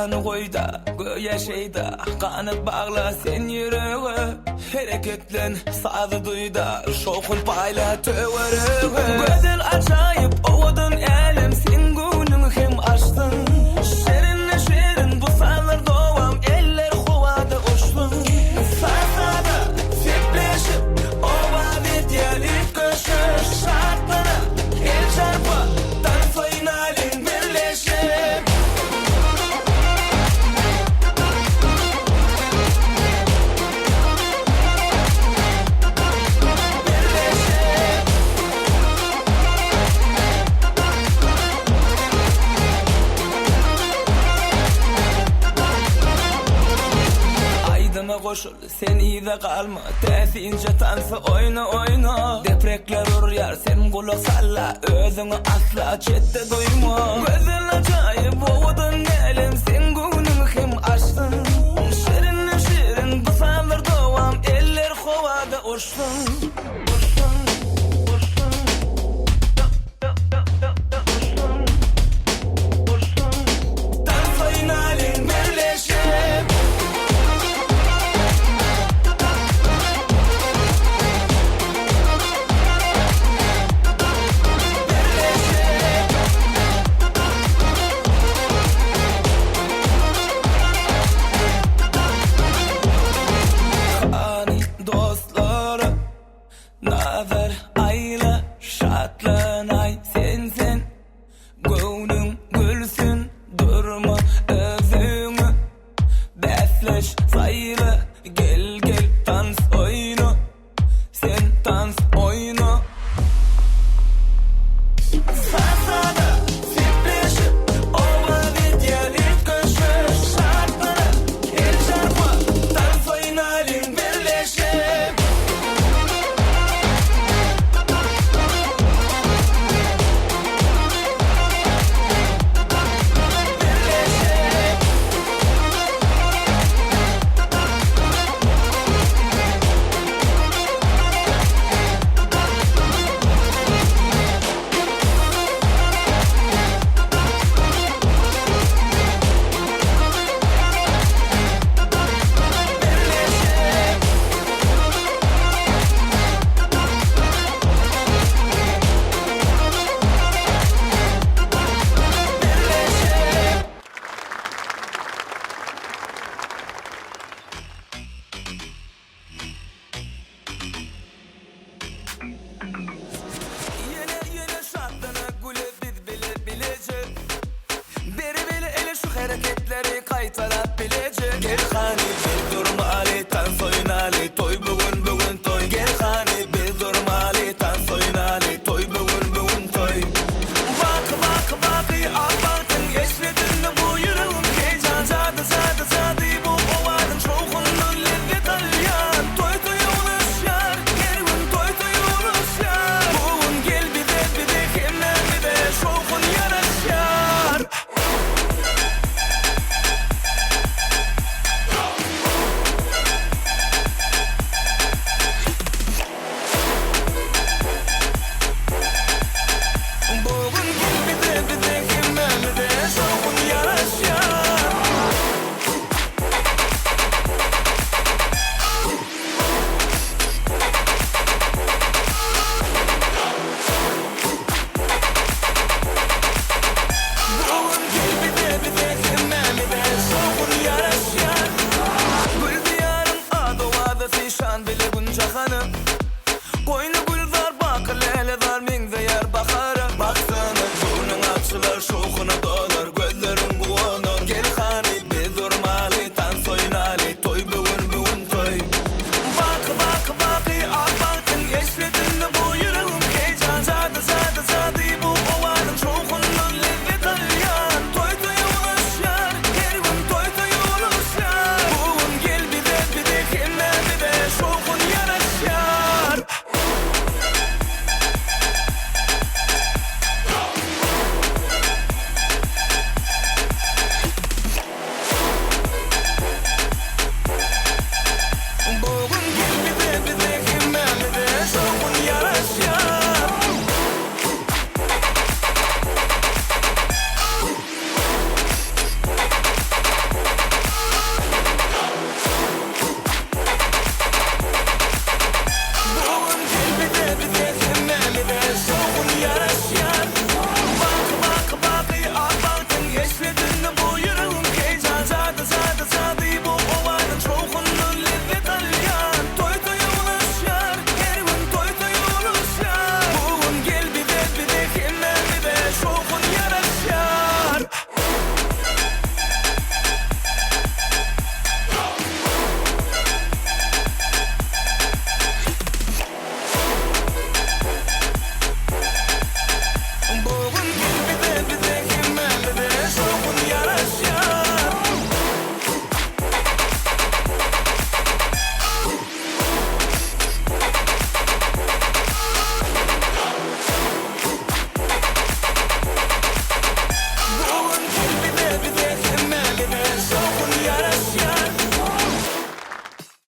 Aladany goý-da, göýä şeýda, Ganat bagla sen ýürege. Hereketlen, sazy duý-da, Şowhun paýla töwerege. Gözel ajaýyp, owadan älem, Seň göwnüňi hem açsyn. Şirinle-şirin bu sazlar dowam, Eller howada uçsun. Saz-saza sepleşip, Owaz edýär üýtgeşik. Şatlana, el çarpa, Tans oýnalyň birleşip. Birleşip. Aýdyma goşul, sen yza galma, Täsinje tansy oýna, oýna. Deprekler urýar, sen gulak salla, Özüňi asla çetde duýma. Gözel ajaýyp owadan älem, Seň göwnüňi hem açsyn. Şirinden şirin bu sazlar dowam, Eller howada uçsun. Uçsun, uçsun, uçsun, uçsun. Tans oýnalyň birleşip. Birleşip. Hany dostlara nazar aýla, şatlanaý sen-sen. Göwnüň gülsün, durma özüňe. Bäsleş saýla, gel-gel tans oýna. Sen tans oýna. Saz-saza sepleşip, owaz edýär üýtgeşik. Şatlana, el çarpa, tans oýnalyň birleşip. Birleşip. Birleşip. Birleşip. Ýene ýene şatlana güle biz bile bileje Beri bile ele şu hereketleri gaýtalap bileje Gel hany.